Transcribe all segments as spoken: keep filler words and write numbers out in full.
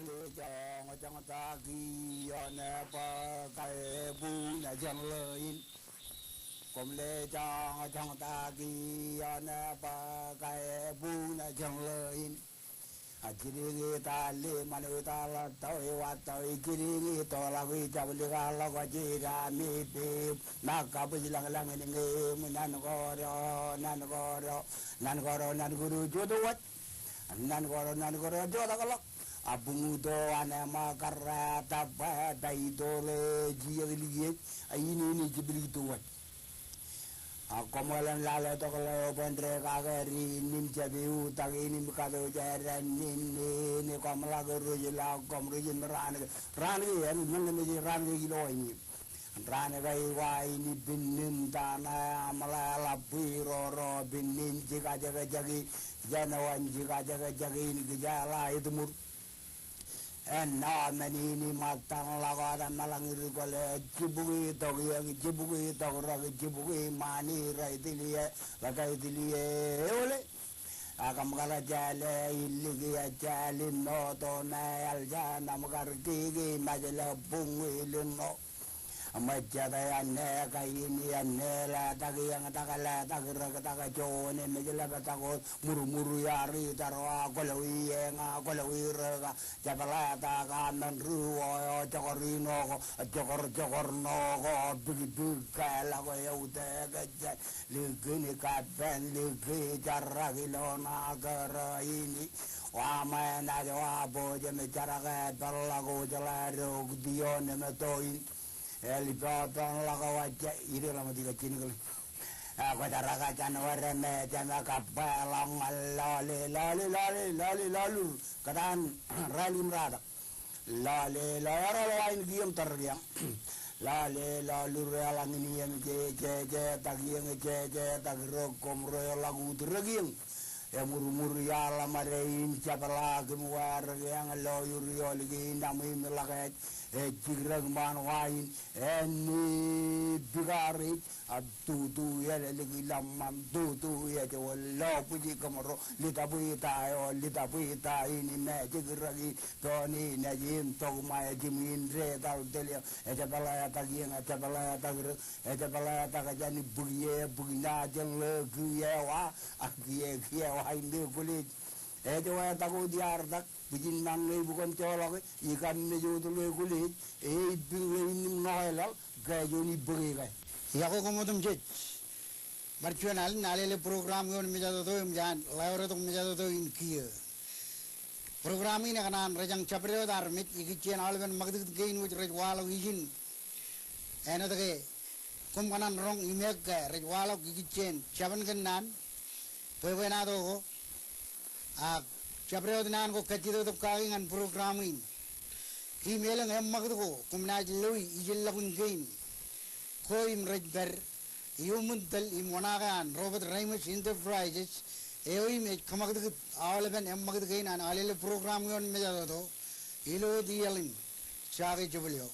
Joñjoñtaki ioon bōk ebuñ jān ḷọin. Koṃ le joñjoñtaki ioon bōk ebuñ jān ḷọin. A jidiñe ta le ṃanwe ta ḷọk tọwe wa tọwe jidiñe toḷọk ijablikḷọk jidaṃ ippem. Ṃōk kabwij lañlañ in ñe eṃ nan koro nan koro nan koro nan koro jota waj. Nan koro nan koro jotakḷọk. A buñuto an eṃṃakar rā taba ta itoḷe jiek likien a inene jiblikto waj. A koṃṃool im lale tok ḷeo bwe en dekake ri innim jab eutiej innim katooj āindein nene koṃ ḷak rej ḷak koṃ rej im raan ke raan ke en men ke mej raan ke ilo aini. Raan ke eo aini pinnin tana aṃ ḷe ḷap bwe roro pinnin jikajekjek in jān eo an jikajekjek in kijeḷā etmur. Āinwōt men in ṃōttan ḷọk wōt eṃṃan ḷọk ri kole jibukwi tok iōk jibukwi tok rōk jibukwi ṃani rej tiliō ḷọk rej tiliō eole. Ak kōṃṃan ḷọk jāle illik ejāl inno to me eḷ jān aṃ kar kiki mājle buñwi linno. Ṃōj jet eo āne kain eo āne letak iōñ tak letak rōk tak juon emej lepetak wōt murmur iar itar wa kwōlọwi eñ a kwōlọwi rōk a jab letak a men ri wō eo jokor ino ko jokor jokor no ko bikbik ke ḷọk eutiej ke jen likin kapen liki jarak ilo ṇa kōrā in. Wa ṃōṇōṇō wa bwe jem jarak epeḷḷọk wōj ḷe rok ioon eṃ toin. Eḷ ippān ḷọk wōj ej ilo ḷōmṇak ijin kile. Eo kwōj jarak jān wōr eṃ ej eṃ kabbeḷọk ñan lale lale lale lale lalur. Kōtaan rālik im ratak. Lale lale eo rej ḷain kiiō im tōre kiiō. Lale lalur eḷaññe iō im jejetak iō im jejetak rōk koṃ rej ḷọk ut rōk iō. Emurmur iaḷ ḷōṃade in jepḷaak im wāwōr kiiō ḷọk ioon ri iolik in aṃ im ḷak ej ej jikrōk ṃaan wa in. Āne bikar ej a tutu ej ḷōmṇak tutu ej wōt lo bwij kōmro ḷitōb eo ta eo ḷitōb eo ta in im ej jikrōk in doon in ej im tok ṃae jimwin detal teliō ej jepḷaak iō ej jepḷaak rōk ej jepḷaak jān bwij e bwij ṇa jān ḷe kiiō wa ak kiiō kiiō wa im ekwōlej. Ej wātak wōt iar tak bwijin ṃaan ḷe bukon joḷọk e ikam mej wōt ḷe kwōlej e ippān ḷe innim ṇoeḷaḷ ke juon ibōke ke. Iọkwe koṃ otemjej. Bar juon alen alele program ioon mejatoto im jān ḷeo retok mejatoto in kiiō. Program in ekōṇaan rejjañ jabdewōt armej ikijjien aolepen ṃakūtkūt kein wōj rej waḷọk ijin. Āinwōt ke koṃ kōṇaan roñ im ekke rej waḷọk ikijjien jabōn kōnnaan. Bwebwenato ko ak jabdewōt naan ko kajjitōk kaki ñan program in. Im elōñ eṃṃakūt ko koṃ naaj loi ijellọkun kein ko im rej pād iuṃwin tōl im oṇaake an Robert Reimers Enterprises eo im ej kōṃakūtkūt aolepen eṃṃakūt kein an alele program ioon mejatoto ilo wōt iaḷ in. Jake jebōl eo.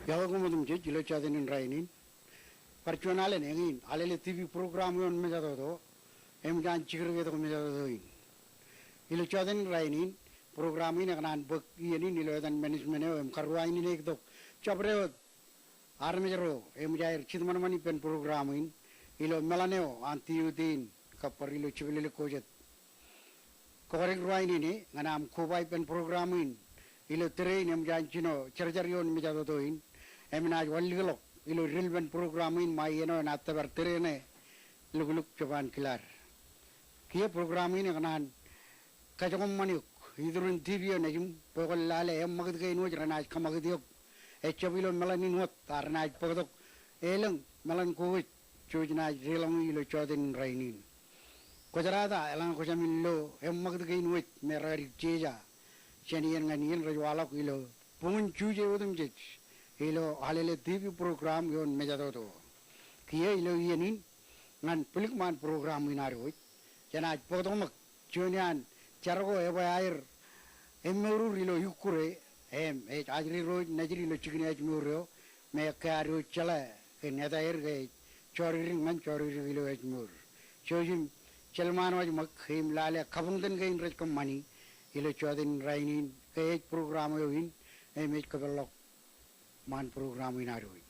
Iọkwe koṃ otemjej ilo jọteen in rainin. Bar juon alen eñin, Alele T V program ioon mejatoto, eṃōj an jikier ke tok mejatoto in. Ilo jọteen in rainin, program in ekōṇaan bōk iien in ilo etan management eo im karuwainene tok jabdewōt armej ro eṃōj aer jitōṃaṃani ippān program in ilo meḷan eo an tiute in kab bar ilo jepelelek ko jet. Kōkdek ruwainene ñan aṃ koba ippān program in ilo tōre in eṃōj an jino jerjar ioon mejatoto in, im enaaj wanlikḷọk ilo deḷpen program in ṃae iien eo enaaj tōpar tōre ṇe lukluk jab an kilaad. Kiiō program in ekōṇaan kajoñṃani eok iturin T V eo nejiṃ bwe kwōn lale eṃṃakūt kein wōj renaaj kaṃakūt eok. Ejjab ilo meḷan in wōt ak renaaj bōktok elōñ meḷan ko wōj jej naaj deḷọñe ilo jọteen in rainin. Kwōjarata eḷaññe kwō jāmin lo eṃṃakūt kein wōj me rekar jeja jān iien ñan iien rej waḷọk ilo buñūn Juje otemjej ilo Alele T V program ioon mejatoto. Kiiō ilo iien in ñan bwilikṃaan program in ad wōj, jenaaj bōktok ṃōk juon iaan jar ko ebwe aer emour ilo ikkure, im ej ajri ro ej nejid ilo jikin ājmour eo, me ekkā ad wōj jeḷā kōn etaer ke ej jodikdik ñan jodikdik ilo ājmour. Jouj im jelṃaanwōj ṃōk im lale kabuñtōn kein rej kōṃṃani ilo jọteen in rainin ke ej program eo in, im ej kōpeḷḷọk ṃaan program in ad wōj.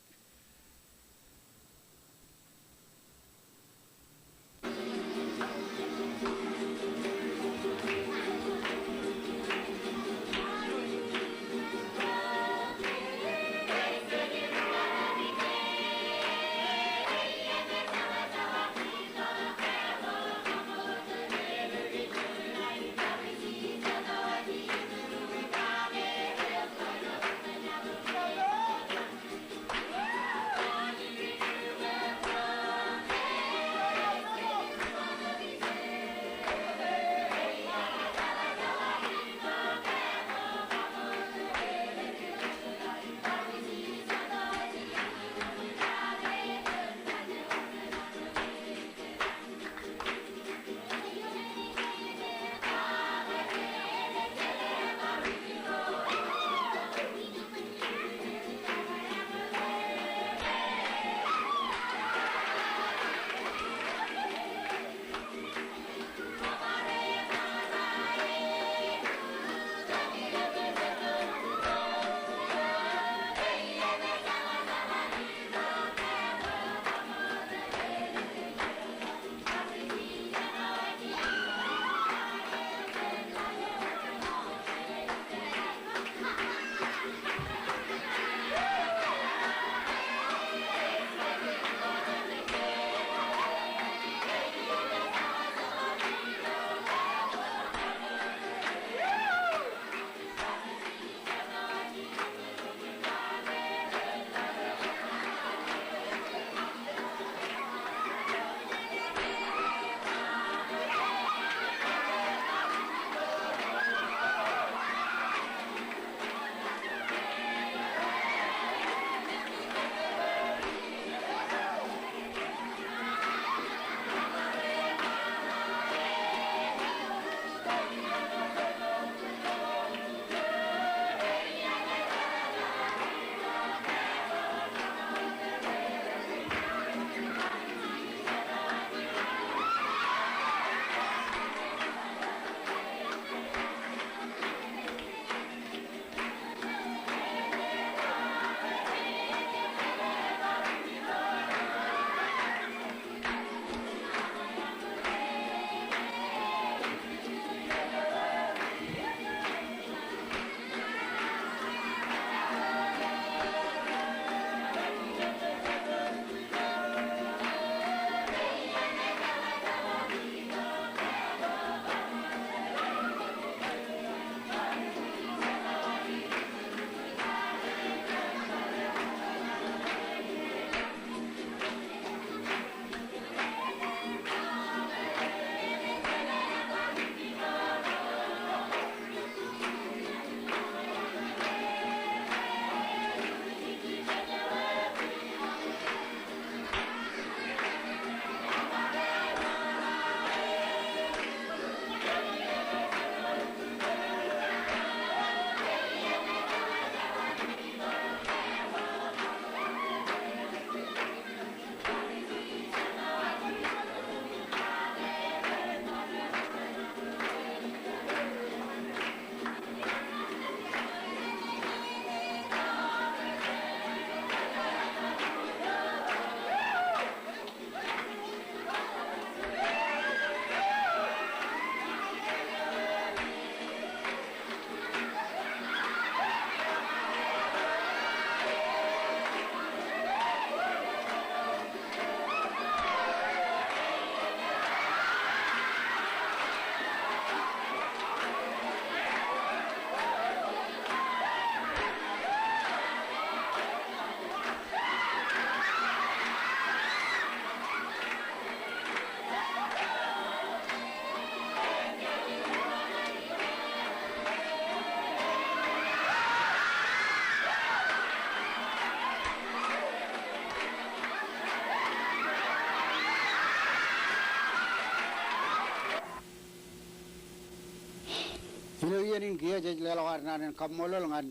Ilo iien in kiiō jej leḷọk ad naan in kaṃṃoolol ñan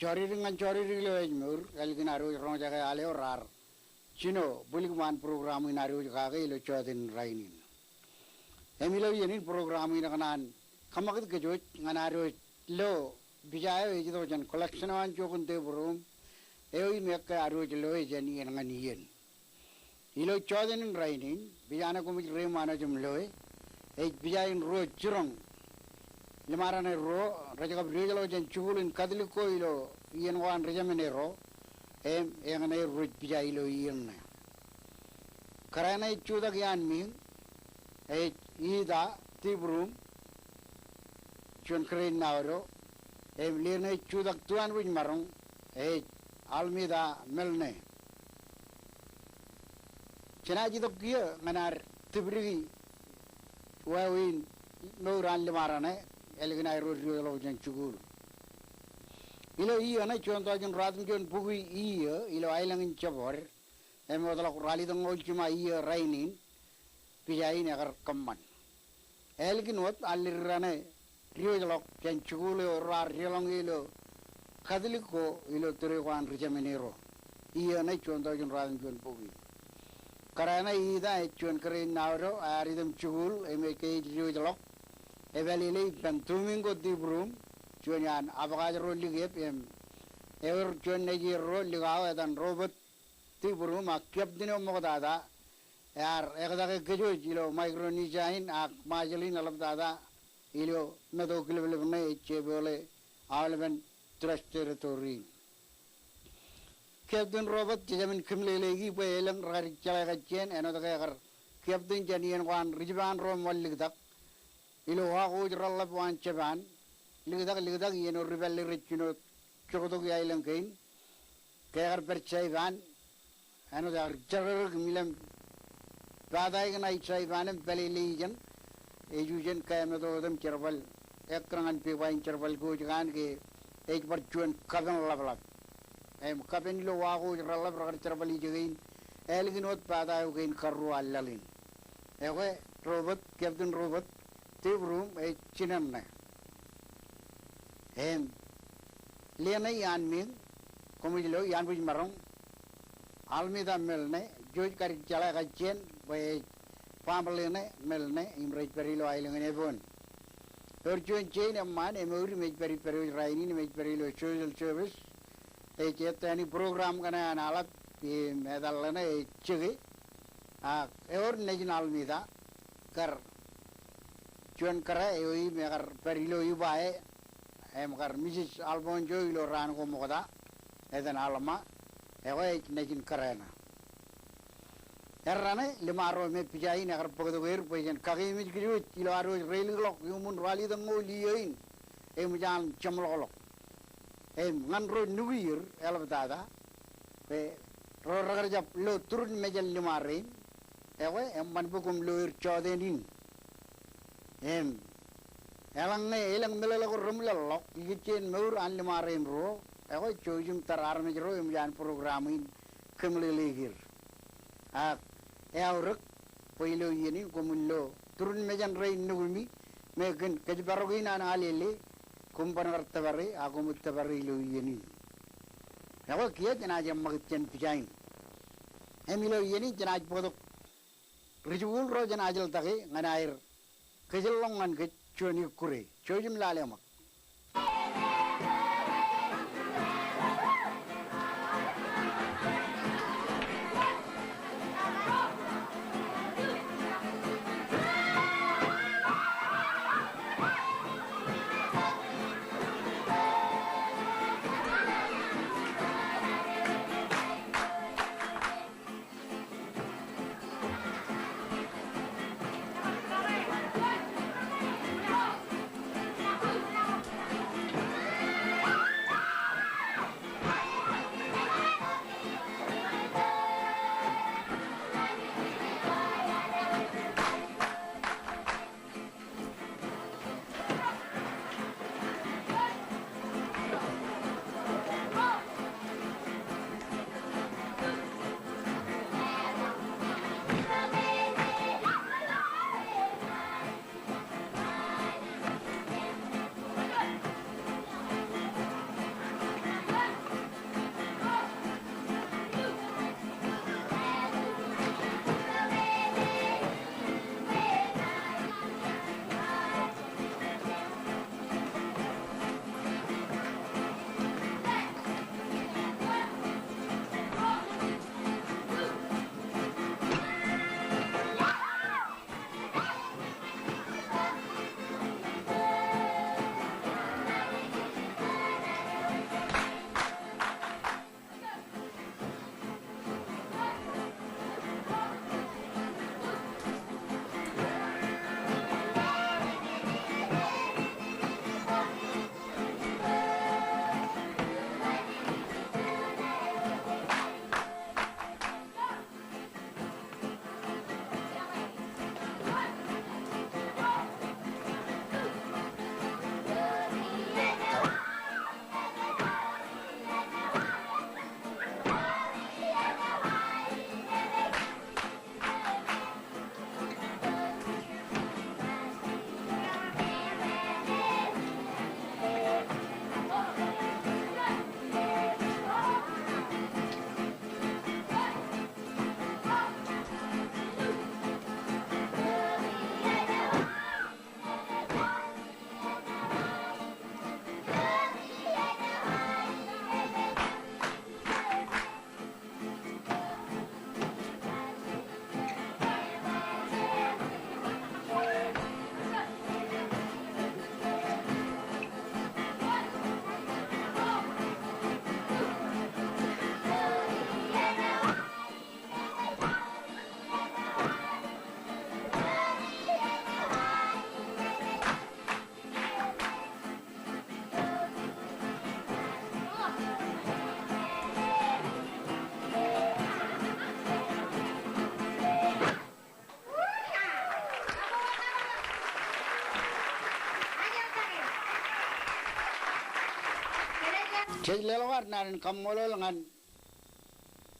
jọridik ñan jọridik ilo ājmour, ālikin ad wōj roñjake al eo raar jino bwilikṃaan program in ad wōj kake ilo jọteen rainin. Im ilo iien in program in ekōṇaan kōṃakūt kōj wōj ñan ad wōj lo pija eo ej itok jān collection eo an Jokun Tebrum eo im ekkā ad wōj loe jān iien ñan iien. Ilo jọteen in rainin, pija ṇe koṃij reiṃaan wōj im loe, ej pija in ruo jiroñ. Ḷōṃaraṇe ruo rej kab diwōjḷọk jān jikuuḷ in Katolik ko ilo iien ko an ri-Jemān ro, im eñṇe rej pija ilo iien ṇe. Kōrā ṇe ej jutak iaan miiñ, ej Ida Tebrum, juon kōrā in Naodo, im ḷeer ṇe ej jutak tu anbwijmaroñ, ej Almeda Milne. Jenaaj itok kiiō ñan ad tipdiki wāween mour an ḷōṃaraṇe, ālikin aer wōr diwōjḷọk jān jikuuḷ. Ilo iiō ṇe juon taujin ruatimjuon bukwi iiō ilo aelōñ in Jabōd, im wōtḷọk ralitōñoul jiṃa iiō rainin, pija in ekar kōṃṃan. Ālikin wōt allōd raṇe diwōjḷọk jān jikuuḷ eo raar deḷọñ ilo Katolik ko ilo tōre ko an ri-Jemān ro. Iiō ṇe juon taujin ruatimjuon bukwi. Kōrā ṇe Ida ej juon kōrā in Naodo, ear item jikuuḷ im ej ke ej diwōjḷọk, epālele ippān Tumiñko Tebrum, juon iaan abōkaj ro likep im ewōr juon nejierro likao etan Robert Tebrum ak captain eo ṃoktata, ear ektake kōj wōj ilo Micronesia in ak Marshall in eḷaptata ilo meto kileplep ṇe ej jepeḷe aolepen Torres Territory in. Captain Robert, jejāmin kōmeḷeḷeiki bwe elōñ rekar jeḷā kajjien āinwōt ke ekar captain jān iien ko an ri-Jipaan ro ṃool liktak ilo wa ko wōj reḷḷap waan Jipaan, liktak liktak iien eo ri-pālle rej jino joktok iaelōñ kein, ke ekar pād Saipan, āinwōt ekar jerkakrak im ilem pātaaik ṇae Saipan im pālele ijeṇ, ej ijeṇ kaemeto wōt im jerbal, ekkar ñan pepa in jerbal ko wōj kake ej bar juon kapen ḷapḷap. Im kapen ilo wa ko wōj reḷḷap rekar jerbal ijeke in, ālikin wōt pātaaik eo kein karuo an laḷ in. Ekwe Robert, Captain Robert Tebrum ej jinen ṇe. Im ḷeer ṇe iaan miiñ, koṃij lo iaan bwijmaroñ, Almeda Milne, jej kar jeḷā kajjien bwe ej baaṃle ṇe Milne im rej pād ilo aelōñ in Ebon. Ewōr juon jein eṃṃaan emour im ej pād ippād wōj rainin im ej pād ilo social service, ej ettā ṇe program kaṇe an aḷap im etal ḷeṇe ej jeke. Ak ewōr nejin Almeda kar juon kōrā eo im ekar pād ilo ibae im kar Mrs. Alfonso ilo raan ko ṃokta, etan Alma, ekwe ej nejin kōrā ṇe. Erraṇe, ḷōṃaro me pija in ekar bōktok er bwe jen kakeememej kōj wōj ilo ad wōj reilikḷọk iuṃwin ralitōñoul iiō in, eṃōj an jeṃḷọkḷọk. Im ñan ro nukier eḷaptata, bwe ro rekar jab lo turin mejān ḷōṃarein, ekwe eṃṃan bwe koṃ lo er jọteen in. Im eḷaññe elōñ meḷeḷe ko reṃwilaḷḷọk ikijjien mour an ḷōṃarein ruo, ekwe jouj im tar armej ro eṃōj an program in kōmeḷeḷeik er. Ak eaorōk bwe ilo iien in koṃwin lo turin mejān rein nukumi me kōn kōjparok in an alele, koṃ ban kar tōpare, ak koṃij tōpare ilo iien in. Ekwe kiiō jenaaj eṃṃakūt jān pija in. Im ilo iien in jenaaj bōktok ri-jikuuḷ ro jenaaj jeḷtak e ñan aer kōjellọñ ñan kōj juon ikkure. Jouj im lale ṃōk. Jej leḷọk ad naan in kaṃṃoolol ñan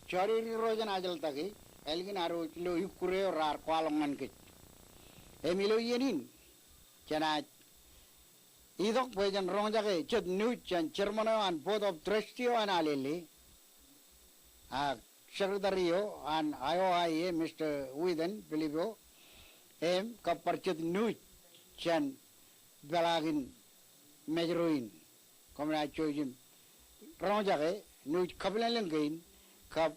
jodikdik ro jān ajiltake, ālikin ad wōj ilo ikkure eo raar kwaḷọk ñan kōj. Im ilo iien in, jenaaj itok bwe jen roñjake jet nuuj jān chairman eo an Board of Trustee eo an Alele, ak secretary eo an I O I A, Mister Withen Pilipo, im kab bar jet nuuj jān peḷaakin Mājro in. Koṃ naaj jouj im roñjake nuuj kabwilōñlōñ kein kab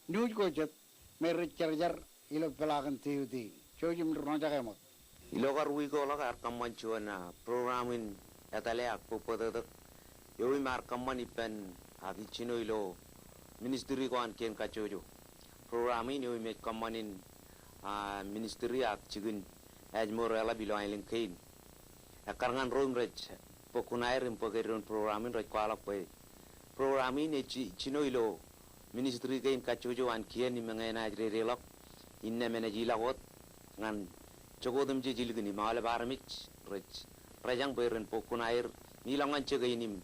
nuuj ko jet me rej jerjer ilo peḷaakin Tuesday in. Jouj im roñjake ṃōk. Ilo kar wiik eo ḷọk ear kōṃṃan juon, ah, program in etale ak bōkbōtōktōk eo im ear kōṃṃan ippān ak ijjino ilo ministry ko an kien kajjojo. Program in eo im ej kōṃṃan in, ah, ministry ak jikin ājmour eḷap ilo aelōñ kein. Ekkar ñan ro im rej bōk kuṇaer im bōk eddoin program in rej kwaḷọk bwe program in ej ji-, jino ilo ministry kein kajjojo an kien im eñe enaaj dedeḷọk innām enaaj ilọk wōt ñan jokwe otemjej ilikin im aolep armej rej, rejañ bwe ren bōk kuṇaer im ilọk ñan jekwe in im,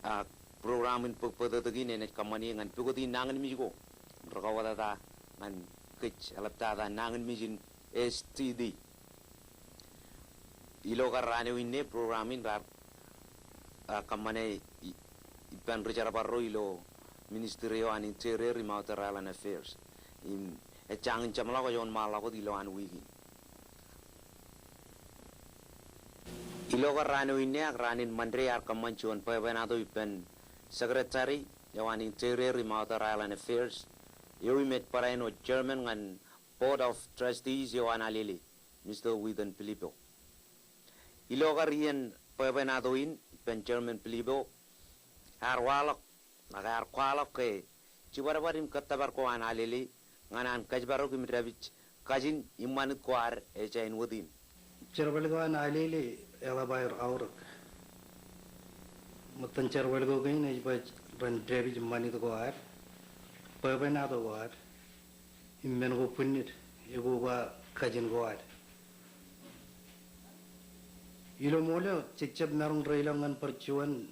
ah, program in bōkbōtōktōk in enaaj kōṃṃane ñan pukot in nañinmej ko rekauwōtata ñan kōj eḷaptata nañinmej in S T D. Ilo kar raan eo inne program in raar, ah, kōṃṃane i-, ippān ri jerbal ro ilo ministry eo an Interior im Outer Island Affairs. Im ejjañin jeṃḷọk ej wōnṃaanḷọk wōt ilowaan wiik in. Ilo kar raan eo inne ak raan in Monday ear kōṃṃan juon bwebwenato ippān secretary eo an Interior im Outer Island Affairs eo im ej barāinwōt chairman ñan Board of Trustees eo an Alele, Mister Withen Pilipo. Ilo kar iien bwebwenato in ippān Chairman Pilipo, ear waḷọk, ak ear kwaḷọk ke jibadbad im kōttōpar ko an Alele ñan an kōjparok im dāpij kajin im ṃanit ko ad ej āinwōt in. Jerbal ko an Alele eḷap aer aorōk. Ṃōttan jerbal ko kein ej baj ren dāpij ṃanit ko ad, bwebwenato ko ad, im men ko bwinnid, ekoba kajin ko ad. Ilo ṃool eo, jejjab maroñ reiḷọk ñan bar juon,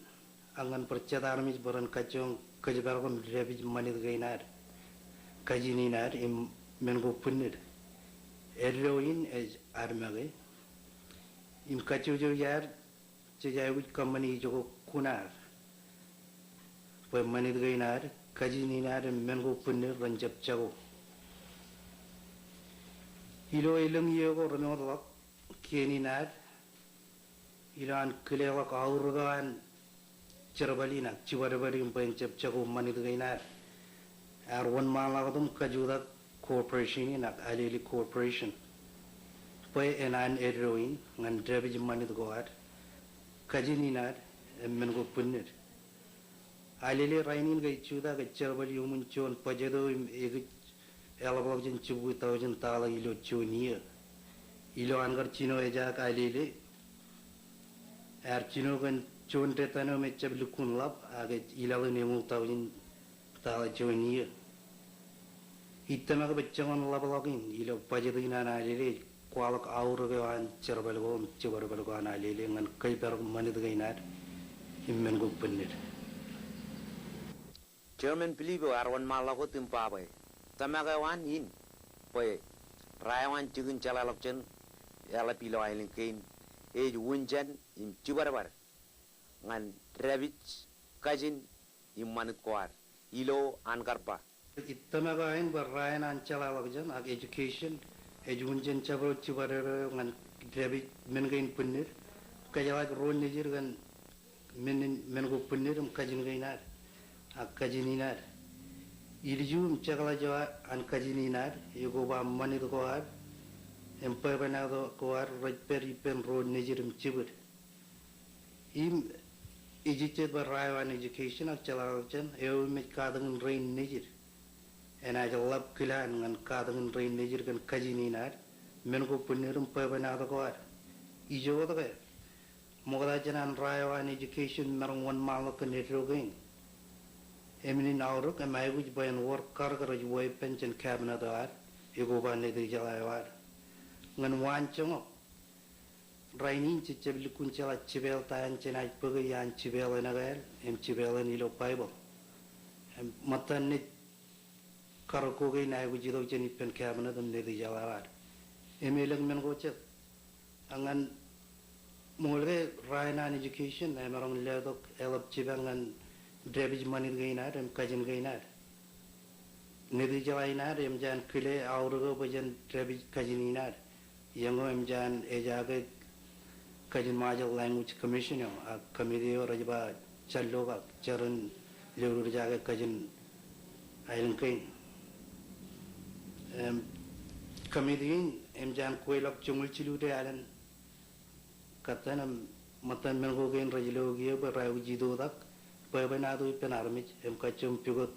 ak ñan bar jet armej bwe ren kajjioñ kōjparok im dāpij ṃanit kein ad, kajin in ad, im men ko bwinnid. Eddo in ej ad make. Im kajjojo iaad, jej aikuj kōṃṃani ijoko kuṇaad bwe ṃanit kein ad, kajin in ad, im men ko bwinnid ren jab jako. Ilo elōñ iiō ko remootḷọk, kien in ad, ilowaan kileḷọk aorōk eo an jerbal in ak jibadbad in bwe en jab jako ṃanit kein ad, ear wōnṃaanḷọk wōt im kajutak corporation in ak Alele Corporation bwe en an eddo in ñan dāpij ṃanit ko ad, kajin in ad, im men ko bwinnid. Alele rainin ke ej jutak ej jerbal iuṃwin juon budget eo im ekōj eḷapḷọk jān jibukwi taujin taḷa ilo juon iiō. Ilowaan kar jino ejaak Alele, ear jino kōn juon detan eo me ejjab lukkuun ḷap, ak ej ilaḷ in eñoul taujin taḷa juon iiō. Ij tōmak bwe joñan ḷapḷọk in ilo budget in an Alele ej kwaḷọk aorōk eo an jerbal ko im jibadbad ko an Alele ñan kōjparok ṃanit kein ad im men ko bwinnid. Chairman Pilipo ear wōnṃaanḷọk wōt im ba bwe tōmak eo an in bwe ra eo an jikin jeḷāḷọkjeṇ eḷap ilo aelōñ kein ej wūnjān im jibadbad ñan dāpij kajin im ṃanit ko ad ilo an kar ba. Ij tōmak eo aer bwe ra eo an jeḷāḷọkjeṇ ak education ej wūnjān jabdewōt jibadbad eo ñan dāpij men kein bwinnid, kōjeḷāik ro nejid kōn men, men ko bwinnid im kajin kein ad ak kajin in ad. Ilju im jekḷaj eo an kajin in ad, ekoba ṃanit ko ad im bwebwenato ko ad rej pād ippān ro nejid im jibwid. Im ejejjet bwe ra eo an education ak jeḷāḷọkjeṇ eo im ej katakin rein nejid. Enaaj ḷap kilaan ñan katakin rein nejid kōn kajin in ad, men ko bwinnid im bwebwenato ko ad. Ijo wōt ke ṃokta jān an ra eo an education maroñ wōnṃaanḷọk kōn eddo kein, im in aorōk im aikuj bwe en wōr karōk rej weeppān jān cabinet eo ad, ekoba Nejūḷọk eo ad. Ñan waan joñak, Rainin jej jab lukkuun jeḷā jipeḷ ta eṇ jenaaj bōke iaan jipeḷ eṇ ekāāl im jipeḷ eṇ ilo Baibōḷ. Im ṃōttan naaj karōk ko kein aikuj itok jān ippān cabinet im Nitijeḷā eo ad. Im elōñ men ko jet. Ak ñan ṃool ke ro eo an education emaroñ letok eḷap jipañ ñan dāpij ṃanit kein ad im kajin kein ad. Nitijeḷā in ad emōj an kile aorōk eo bwe jen dāpij kajin in ad. Iọññā emōj an ejaake kajin Ṃajeḷ Language Commission eo, ak committee eo rej ba jar lo ak jar in lewdewdejake kajin aelōñ kein. Im, committee in emōj an kweilọk joñoul jilu dealen kōttan im ṃōttan men ko kein rej lo kiiō bwe rej aikuj itoitak bwebwenato ippān armej im kajjioñ pukot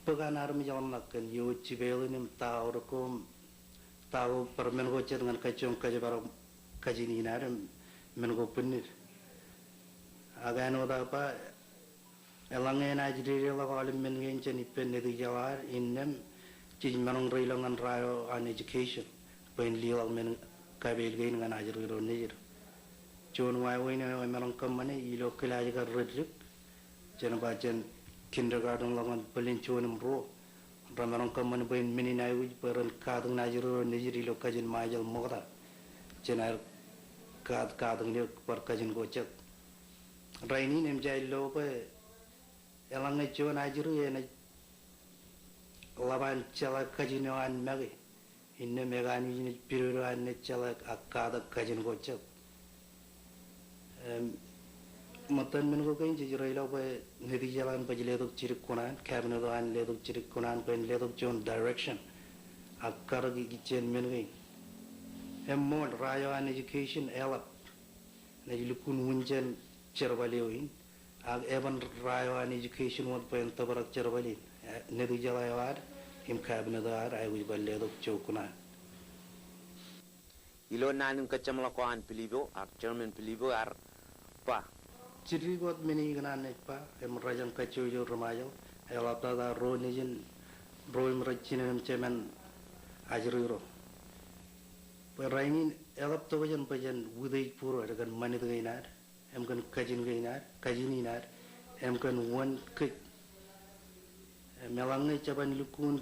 bōk an armej ḷōmṇak kōn iooj jipeḷ in im ta aorōk ko im ta ko bar men ko jet ñan kajjioñ kōjparok kajin in ad im men ko bwinnid. Ak āinwōt aō ba, eḷaññe enaaj dedeḷọk aolep men kein jān ippān Nitijeḷā ad innām jej maroñ reiḷọk ñan ro eo an education bwe en leḷọk men kapeil kein ñan ajri ro nejid. Juon wāween eo emaroñ kōṃṃane ilo kilaaj kar reddik jen ba jān kindergarten ḷọk ñan bōlen juon im ruo. Remaroñ kōṃṃan bwe en men in aikuj bwe ren katakin ajri ro nejid ilo kajin Ṃajeḷ ṃokta jān aer kat katakin eok bar kajin ko jet. Rainin im jej lo bwe eḷaññe juon ajri enaaj ḷap an jeḷā kajin eo an make, innām ekanooj naaj pidodo an naaj jeḷā ak katak kajin ko jet. Im, ṃōttan men ko kein jej reiḷọk bwe Nitijeḷā in baj letok jidik kuṇaan, cabinet eo an letok jidik kuṇaan bwe en letok juon direction ak karōk ikijjien men kein. Im ṃool ro eo an education eḷap naaj lukkuun wūn jān jerbal eo in, ak eban ro eo an education wōt bwe en tōprak jerbal in, e, Nitijeḷā eo ad im cabinet eo ad aikuj bar letok ijo kuṇaan. Ilo naan in kōjjeṃḷọk ko an Pilipo, ak Chairman Pilipo ear ba, jidik wōt men ikōṇaan naaj ba, im rōjañ kajjojo ri-Ṃajeḷ, eḷaptata ro nejin, ro im rej jinen im jemān ajri ro. Bwe rainin eḷap tokjān bwe jen utiej būruod kōn ṃanit kein ad im kōn kajin kein ad, kajin in ad, im kōn wōn kōj. Im eḷaññe jeban lukkuun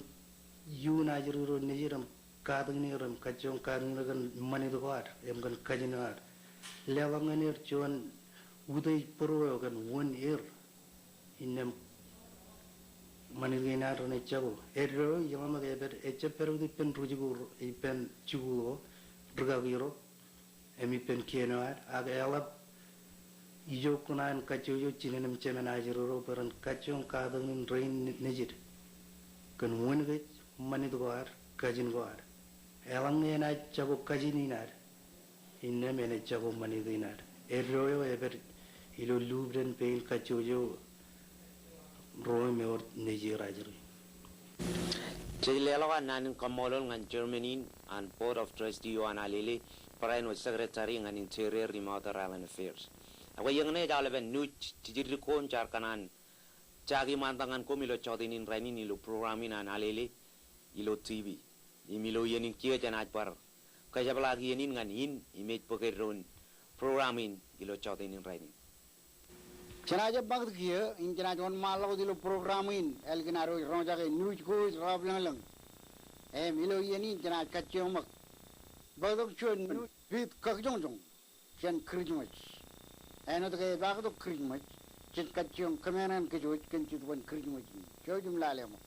iuun ajri ro nejid im katakin er im kajjioñ katakin er kōn ṃanit ko ad im kōn kajin ko ad, leḷọk ñan er juon utiej būruod kōn wōn er. Innām ṃanit kein ad renaaj jako. Eddo eo iḷaṃōk ej pād, ejjab pād wōt ippān ri-jikuuḷ, ippān jikuuḷ ko, rūkaki ro, im ippān kien eo ad, ak eḷap ijo kuṇaan kajjojo jinen im jemān ajri ro bwe ren kajjioñ katakin rein ne-, nejid kōn wōn kōj, ṃanit ko ad, kajin ko ad. Eḷaññe enaaj jako kajin in ad, innām enaaj jako ṃanit in ad. Eddo eo ej pād ilo lubden pein kajjojo ro im ewōr nejier ajri. Jej leḷọk an naan in kaṃṃoolol ñan Chairman in an Board of Trustee eo an Alele, barāinwōt eo Secretary ñan Interior im Outer Island Affairs. Ak bwe eñṇe ej aolepen nuuj, jijiddik ko im jaar kōṇaan jaki ṃaantak ñan koṃ ilo jọteen in rainin ilo program in an Alele ilo T V. Im ilo iien in kiiō jenaaj bar kōjepḷaak iien in ñan in im ej bōk eddoin program in ilo jọteen in rainin. Jenaaj eṃṃakūt kiiō im jenaaj wōnṃaanḷọk wōt ilo program in ālikin ad wōj roñjake nuuj ko wōj raoplōñlōñ. Im ilo iien in jenaaj kajjioñ ṃōk bōktok juon nuuj pit kakjoñjoñ jān Kūrijṃōj. Āinwōt ke epaaktok Kūrijṃōj, jen kajjioñ kōmeañ ñan kōj wōj kōn jetōb in Kūrijṃōj in. Jouj im lale ṃōk.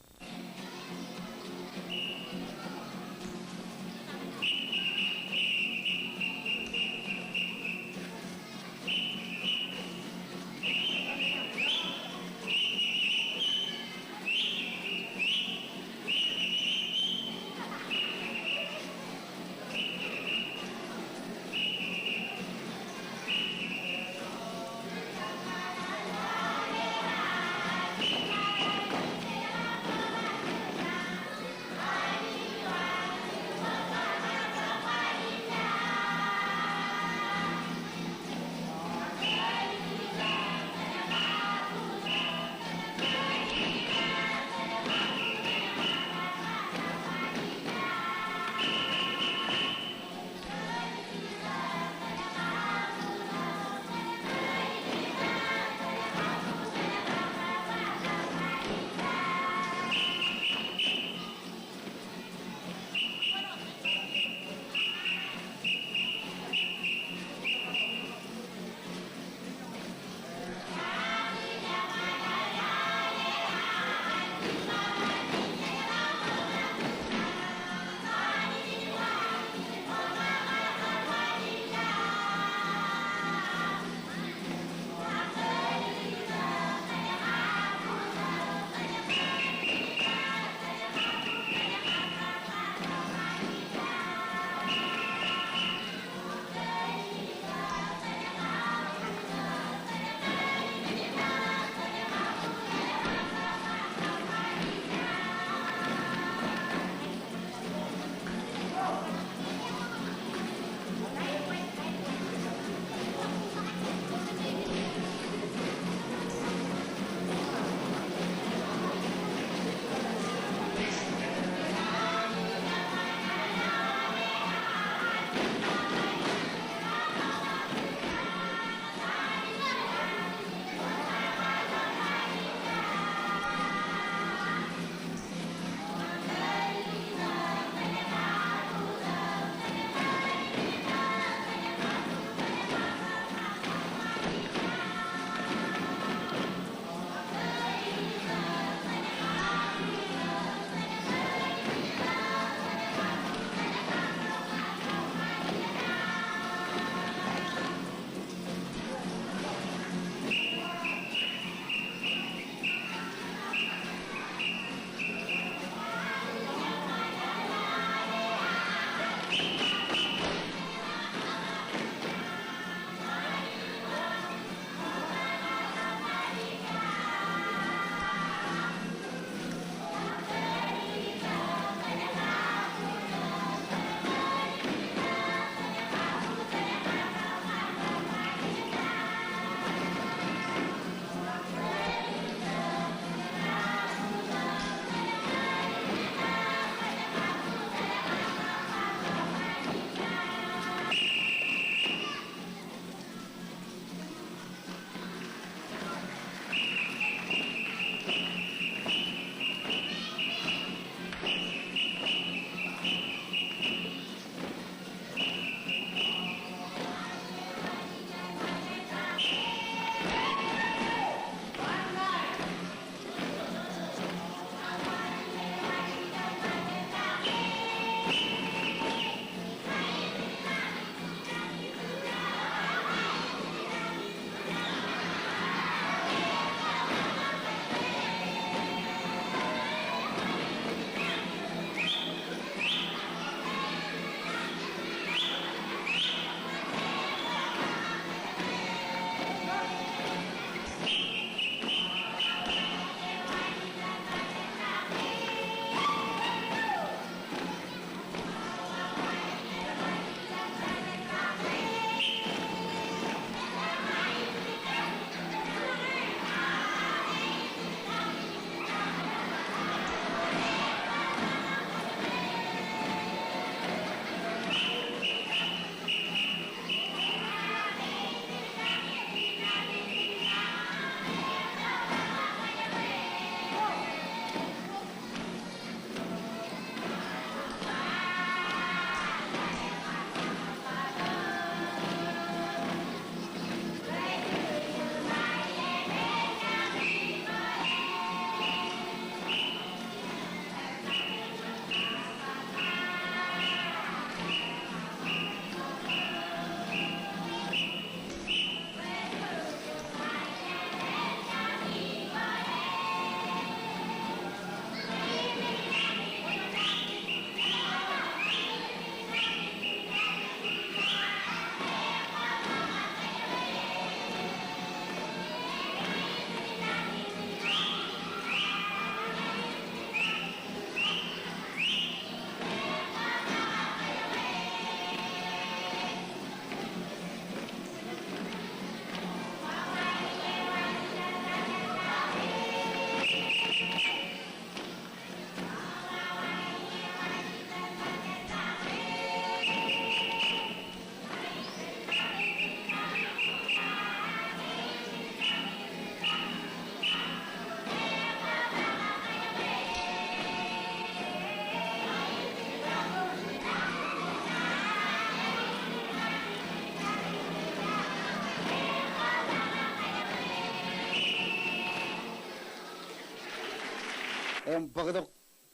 im bōktok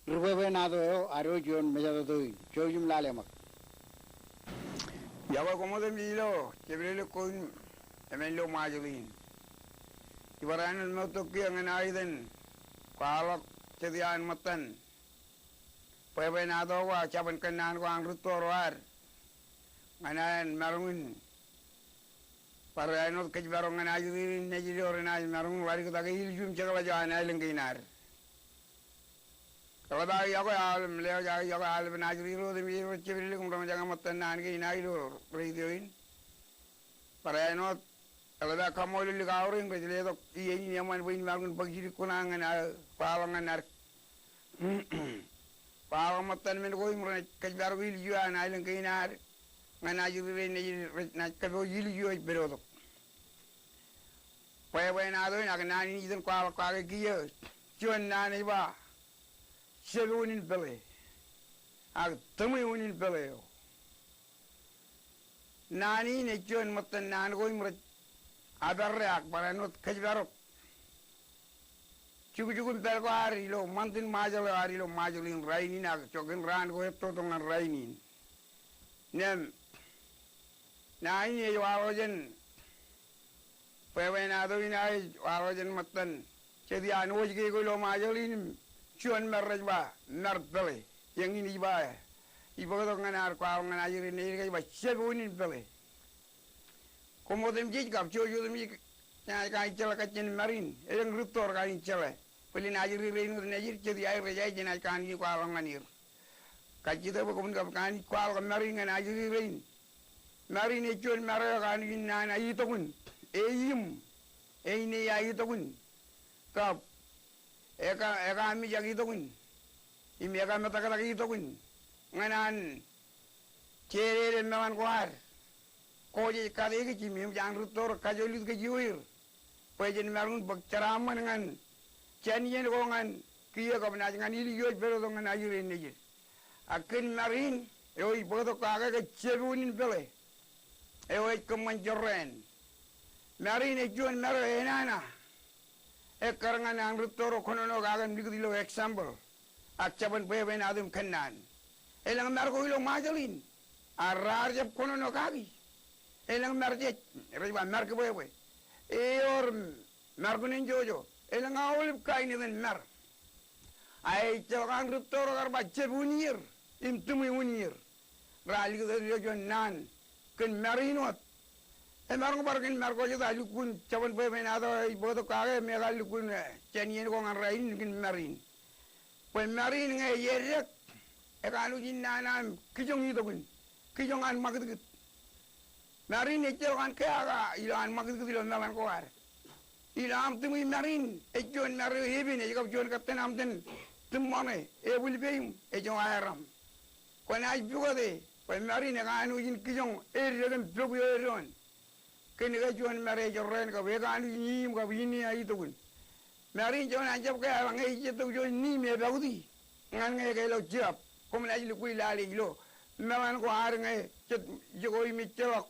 ri bwebwenato eo ad wōj ioon mejatoto in. Jouj im lale ṃōk. Iọkwe koṃ otemjej ilo jepdilōk ko in emān ilo Ṃajeḷ in. Ibar āinwōt moottok kiiō ñan aō itōn kwaḷọk jet iaan ṃōttan bwebwenato ko ak jabōn kōnnaan ko an rūttoor eo ad ñan aer maroñ in bar āinwōt kōjparok ñan ajri rein nejid eo renaaj maroñ in ḷaddik take ilju im jekḷaj eo an aelōñ kein ad. Eḷap aō iọkwe aolep, lewōj aō iọkwe aolepen ajri ro otemjej rej jepdilōk im roñjake ṃōttan naan kein aō ilo retio in. Bar āinwōt eḷap aō kaṃṃoolol likao rein rej letok iien in eṃṃan bwe in maroñ in bōk jidik kuṇaan ñan aō kwaḷọk ñan ad kwaḷọk ṃōttan men ko im renaaj kōjparok ilju eo an aelōñ kein ad ñan ajri rein nejid rej naaj kōpooj ilju eo ej pedotok. Bwebwenato in ak naan in ij itōn kwaḷọk kake kiiō, juon naan ej ba, jab unin peḷe, ak tōṃwe unin peḷe eo. Naan in ej juon ṃōttan naan ko im rej aperre ak barāinwōt kōjparok jukjuk im pād ko ad ilo ṃantin Ṃajeḷ eo ad ilo Ṃajeḷ in rainin ak joñan raan ko ettotok ñan rainin. Im naan in ej waḷọk jān bwebwenato in aō ej waḷọk jān ṃōttan jet iaan wōjke ko ilo Ṃajeḷ in im juon mar rej ba mar peḷe. Eñin ij ba, ij bōktok ñan ad kwaḷọk ñan ajri nejid kōj ba jab unin peḷe. Koṃ otemjej kab jouj otemjej jenaaj kanooj jeḷā kajjien mar in, elōñ rūttoor kanooj jeḷā bwe leen ajri rein wōt nejid jet iaer rej aer jenaaj kanooj kwaḷọk ñan er. Kajjitōk bwe koṃwin kab kanooj kwaḷọk mar in ñan ajri rein. Mar in ej juon mar eo ekanooj in nana itokin, eim, einea itokin, kab eka, ekamijak itokin im ekametaktak itokin ñan an jeedede meḷan ko ad. Ko jej kate kōj im eṃōj an rūttoor kajolit kōj ioer bwe jen maroñ in bōk jeraaṃṃan ñan jān iien ko ñan kiiō kab naaj ñan ilju eo ej pedotok ñan ajri nejid. Ak kōn mar in eo ij bōktok kake ke jab unin peḷe eo ej kōṃṃan jorrāān. Mar in ej juon mar eo enana ekkar ñan an rūttoor eo kōnono kake im likūt ilo example ak jabōn bwebwenato im kōnnaan. Elōñ mar ko ilo Ṃajeḷ in ak raar jab kōnono kaki. Elōñ mar jej, rej ba mar kibwebwe. Eor, mar kōn enjojo. Elōñ aolep kain etan mar. A ejjeḷọk an rūttoor eo kar ba jab un ier im tōṃwe un ier. Raar likūt ilo juon naan kōn mar in wōt. Emaroñ bar kōn mar ko jet a lukkuun jabōn bwebwenato eo ij bōktok kake im ekar lukkuun, eh, jān iien ko ñan rainin kōn mar in. Bwe mar in ñe ej eddek, ekanooj in nana im kijoñ itokin, kijoñ an ṃakūtkūt. Mar in ejjeḷọk an keaka ilo an ṃakūtkūt ilo meḷan ko ad. Ilo aṃ tōṃwe mar in, ej juon mar eo epen, ej kab juon kōttan aṃ ten tūṃṃoṇe, ebwilpe im ejowaeraṃ. Kwōnaaj pukote bwe mar in ekanooj in kijoñ eddek im pok ioon doon. Kōn ke juon mar eo jorrāān kab ekanooj in iiṃ kab innea itokin. Mar in juon an jab ke eḷaññe ej itok juon niiṃ epaukti ñan ñe ekeḷọk jab. Koṃ naaj lukkuun lale ilo meḷan ko ad ñe jet ijoko im ejjeḷọk,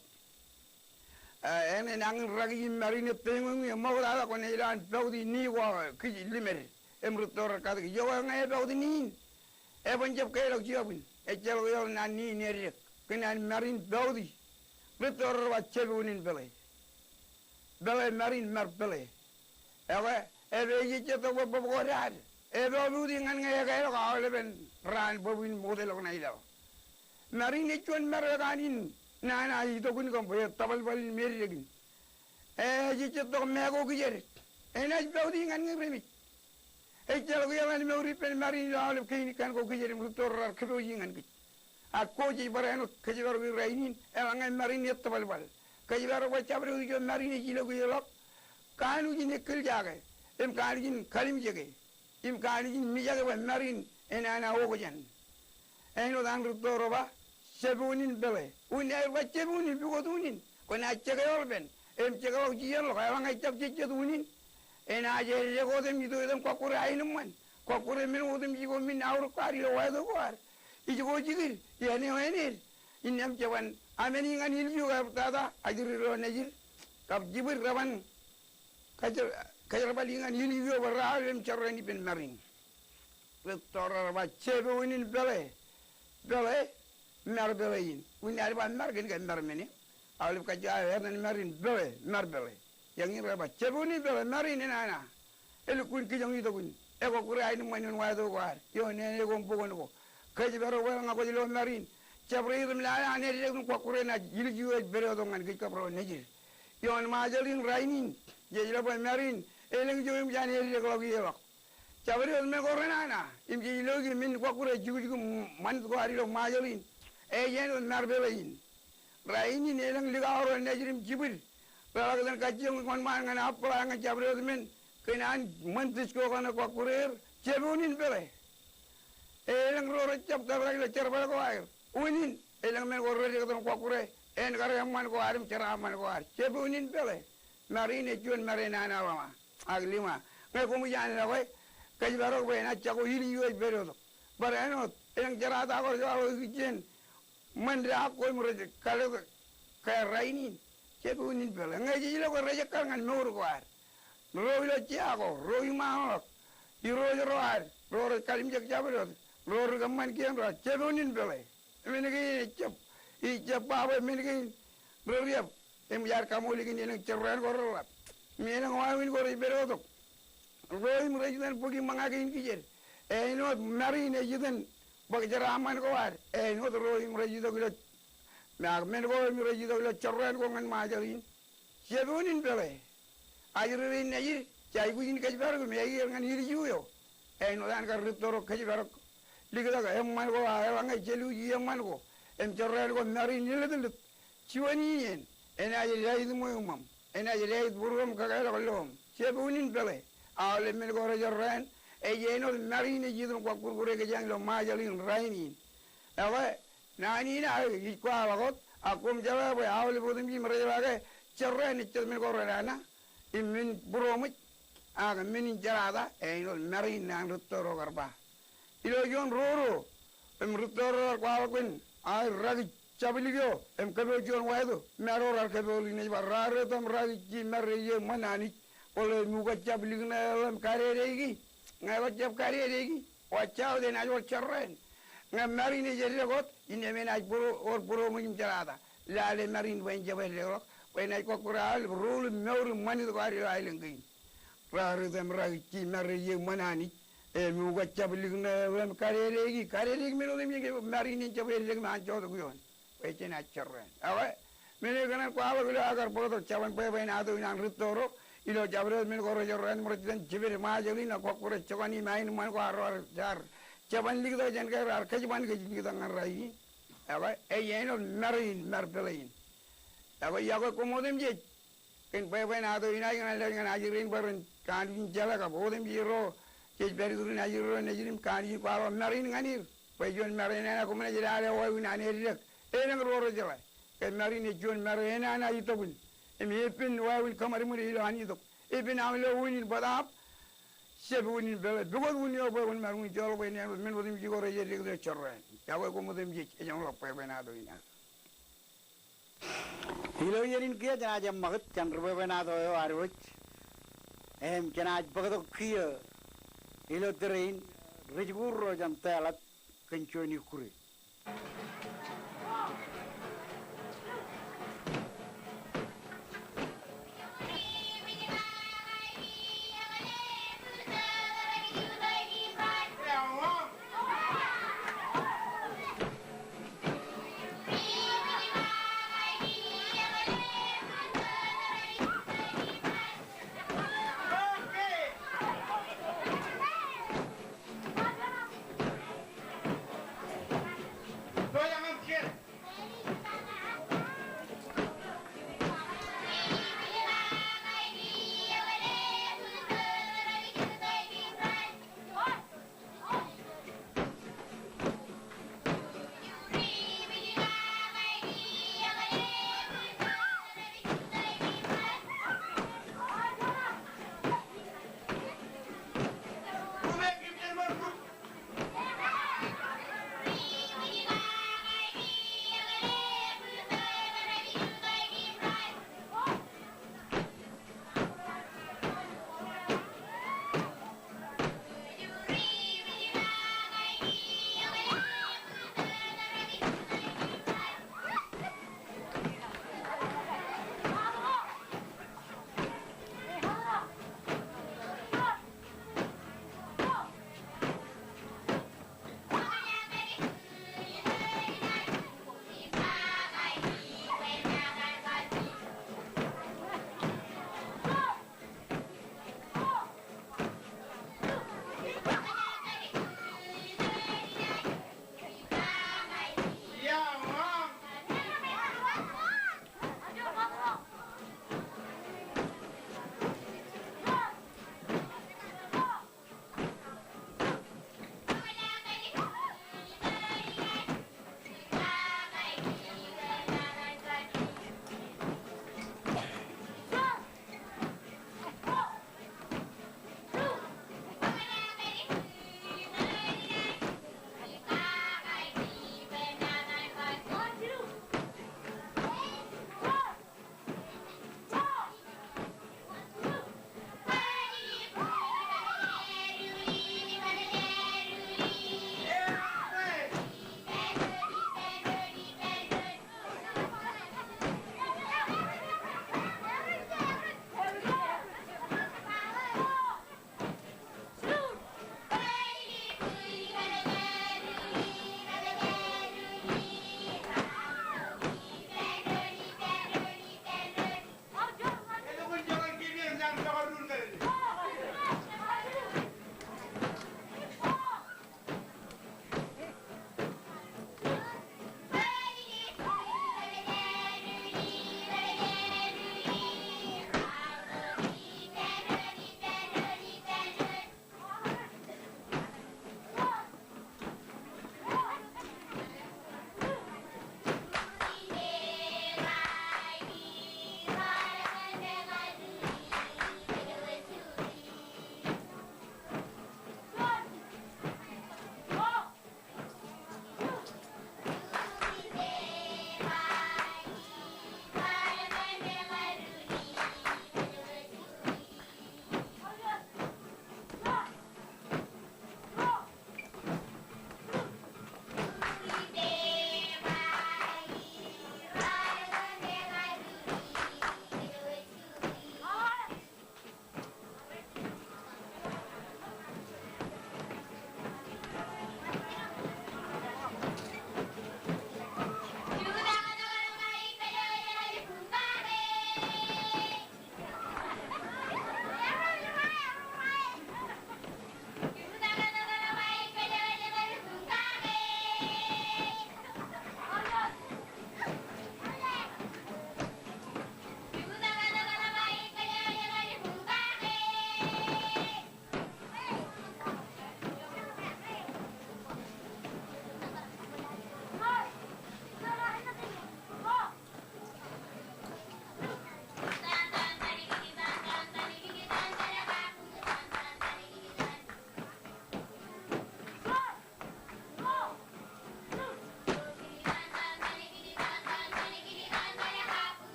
eh, enañin raki im mar in ej peñoñe ṃoktata kwōnaaj lo an paukti nii ko kij limed im rūttoor rej kate kōj. Ijoko ñe epaukti nii in, eban jab keḷọk jab in. Ejjeḷọk eor naan nii in eddek kōn an mar in paukti. Rūttoor rej ba jab unin peḷe. Peḷe mar in mar peḷe. Ekwe, epād ejejjet tok bwe bōb ko dad epaukti ñan ñe ekeḷọk aolepen raan bōb in ṃokta ḷọk ṇa ilaḷ. Mar in ej juon mar eo ekanooj in nana itokin kōn bwe etōbalbal in im eddekin. Ejejjet tok make ko kijed. Enaaj paukti ñan ñe remej. Ejjeḷọk eḷaññe mour ippān mar in ilo aolep kein ikkan ko kijed im rūttoor raar kōpooji ñan kōj. Ak ko jej bar āinwōt kōjparok rainin, eḷaññe mar in ettōbalbal, kōjparok bwe jabdewōt ijo mar in ej ilọk ijeḷọk, kanooj in ekkōljake im kanooj in kalimjeke im kanooj in mijake bwe mar in enana okjān. Āinwōt an rūttoor eo ba, jab unin peḷe. Unin aer ba jab unin, pukot unin. Kwōnaaj jekḷọk ippān im jekḷọk jijeḷọk, eḷaññe ejjab jejjet unin, enaaj eddek wōt im ito iten kọkkure aenōṃṃan, kọkkure men otemjej ko men aorōk ko ad ilo wāto ko ad. Ijoko jikid, iien eo āined, innām jeban amāni ñan ilju eo kab tata ajri ro nejid kab jibwid reban kōjerbali ñan ilju eo bwe raar im jorrāān ippān mar in. Ri toro rej ba, jepoonin peḷe, peḷe, mar peḷe in. Unin ad ba mar kōn ke mar men eo. Aolep kajju aō etan mar in peḷe, mar peḷe. Eñin rej ba, jepoonin peḷe, mar in enana. Elukkuun kijoñ itok in. Ekwōkure aenōṃṃan ioon wāto ko ad. Ioon āne ko im bukon ko. Kōjparok bwe eḷaññe kwōj lo mar in, jabdewōt im lale an eddek im kwōkure naaj ilju eo ej pād tok ñan kōj kab ro nejid. Ioon Ṃajeḷ in rainin, jej lo bwe mar in elōñ ijo eṃōj an eddekḷọk ie ḷọk. Jabdewōt men ko renana, im jej lo ke men kwōkure jukjuk im ṃanit ko ad ilo Ṃajeḷ in, ej āinwōt mar peḷe in. Rainin elōñ likao ro nejid im jibwid reḷak itōn kajjioñ wōnṃaan ñan apply ñan jabdewōt men kōn an ṃanit ko kaṇe kwōkure er, jepoonin peḷe. Elōñ ro rej jab tōprak ilo jerbal ko aer. Unin, elōñ men ko rej dikdik im kwōkure, en kar eṃṃan ko ad im jeraaṃṃan ko ad. Jepoonin peḷe. Mar in ej juon mar enana ḷōḷḷap. Ak lima, ñe koṃij an lokwe, kōjparok bwe enaaj jako ilju eo ej pād tok. Bar āinwōt, elōñ jerata ko rej waḷọk ikijjien ṃanit ko im rej kalōk ke rainin. Jepoonin peḷe. Ñe jej lo ke rej ekkar ñan mour ko ad. Ro ilo jea ko, ro iṃaanḷọk, irooj ro ad, ro rej kalimjek jabdewōt, ro ri kōṃṃan kien ro ad, jepoonin peḷe. Men kein ejjab, ijjab ba bwe men kein rej riab, im jaar kaṃool ikin elōñ jorrāān ko reḷap. Im elōñ wāween ko rej pād tok. Ro im rej itōn bōki ṃōñā kein kijed. Āinwōt mar in ej itōn bōk jeraaṃṃan ko ad. Āinwōt ro im rej itok ilo, ak men ko im rej itok ilo jorrāān ko ñan Ṃajeḷ in. Jepoonin peḷe. Ajri rein nejid, jej aikuj in kōjparok im eaer ñan ilju eo. Āinwōt an kar ri toro kōjparok. Liktok eṃṃan ko, ak eḷaññe jej luuj eṃṃan ko im jorrāān ko, mar in ilōtlōt. Juon iien, enaaj lait ṃweo iṃōṃ. Enaaj lait būruōṃ kake ḷọk loṃ. Jepoonin peḷe. Aolep men ko rej jorrāān, ej āinwōt mar in ej itōn kwōkure kōjeañ ilo Ṃajeḷ in rainin. Ekwe, naan in aō ij kwaḷọk wōt, ak koṃ jeḷā bwe aolep otemjej im rej jeḷā ke jorrāān ej jet men ko renana, im men būroṃōj, ak men in jerata, āinwōt mar in an ri toro kar ba. Ilo juon roro, im ri toro raar kwaḷọk kōn aer rak jablik eo, im kōpool juon wāto, im ro raar kōpool in ej ba, raar ri tōm rak ij ji mar rej iiō ṃōn Anij, kwōle eṃōj kajjab likūṇe ḷọk im kadedeiki, ñe kwōjjab kadedeiki, watch out, enaaj wōr jorrāān. Ñe mar in ej eddek wōt, innām enaaj būro, wōr būroṃōj im jerata. Lale mar in bwe en jab eddek ḷọk, bwe enaaj kwōkure aolep rūḷ im mour im ṃanit ko ad ilo aelōñ kein. Raar ri tōm rak ij ji mar rej iiō ṃōn Anij, eṃōj kajjab likūṇe ḷọk im kadedeiki, kadedeiki men otemjej ke mar in en jab eddek im an jotok ioon. Bwe jenaaj jorrāān. Ekwe, men eo ikōṇaan kwaḷọk ilo aō kar bōktok jabōn bwebwenato in an ri toro, ilo jabdewōt men ko rej jorrāān im rej itōn jiped Ṃajeḷ in ak kwōkure jokane im aenōṃṃan ko ad ro raar, raar jeban liktok jān ke raar kōjban kōj liktok ñan rainin. Ekwe, ej āinwōt mar in, mar peḷe in. Ekwe, iọkwe koṃ otemjej. Kōn bwebwenato in aō ikōṇaan lewōj ñan ajri rein bwe ren kanooj in jeḷā kab otemjej ro jej pād iturin ajri ro nejid im kanooj in kwaḷọk mar in ñan er. Bwe juon mar enana koṃ naaj lale wāween an eddek. Elōñ ro rej jeḷā ke mar in ej juon mar enana itokun. Im epen wāween kōṃadṃōd ilo an itok. Epen aṃ lo unin bōtaab. Jab unin peḷe. Pukot un eo bwe kwōn maroñ in joḷọk bwe en āinwōt men otemjej ko rej eddek ilo jorrāān. Iọkwe koṃ otemjej, ejeṃḷọk bwebwenato in aō. Ilo iien in kiiō jenaaj eṃṃakūt jān ri bwebwenato eo ad wōj. Im jenaaj bōktok kiiō ilo tōre in ri jikuuḷ ro jān Tōḷap kōn juon ikkure.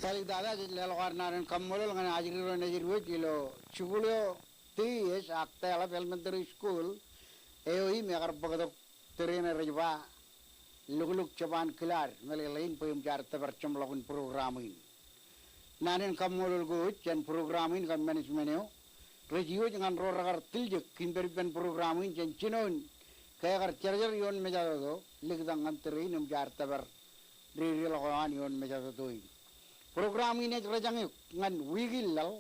Āliktata, jej leḷọk ad naan in kaṃṃoolol ñan ajri ro nejid wōj ilo jikuuḷ eo Teiōs ak Taiḷap Elementary School eo im ekar bōktok tōre in rej ba Lukḷuk Jabaan Kilaad Meḷeḷe in bwe im jaar tōpar jeṃḷọkin program in. Naan in kaṃṃoolol ko wōj jān program in kab management eo rej iwōj ñan ro rekar tiljek im pād ippān program in jān jinoin ke ekar jerjer ioon mejatoto liktak ñan tōre in im jaar tōpar dedeḷọk eo an ioon mejatoto in. Program in ej rōjañ eok ñan wiik in laḷ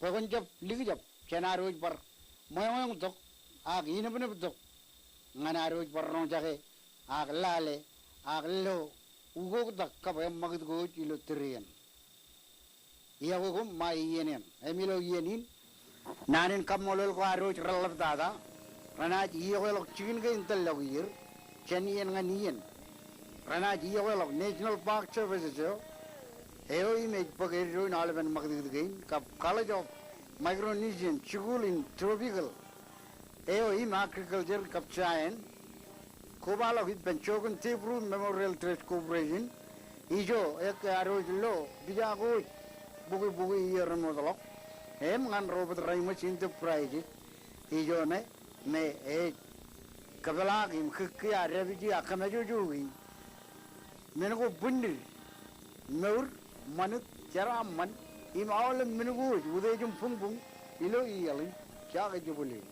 bwe kwōn jab likjab jān ad wōj bar ṃweeṃweeṃ tok ak inepnep tok ñan ad wōj bar roñjake ak lale ak lo ukoktak kab eṃṃakūt ko wōj ilo tōre in. Iọkwe koṃ ṃae iien eṇ. Im ilo iien in, naan in kaṃṃoolol ko ad wōj reḷaptata renaaj iọkweḷọk jikin kein tōllọk ier jān iien ñan iien. Renaaj iọkweḷọk National Park Services eo, eo im ej bōk eddoin aolepen ṃakūtkūt kein, kab College of Micronesian School in Tropical eo im Agriculture kab Science, kobaḷọk ippān Jochen Debroo Memorial Trust Corporation, ijo ekke ad wōj lo pija ko wōj bukwi bukwi iiō remootḷọk, im ñan Robert Reimers Enterprises, ijo me, me ej kōpeḷḷọk im kūkki ak dāpiji ak kōmājojoiki men ko bwinnid, mour, ṃanit, jeraaṃṃan, im aolep men ko wōj utiej im buñbuñ ilo iaḷ in. Jake jibwilin.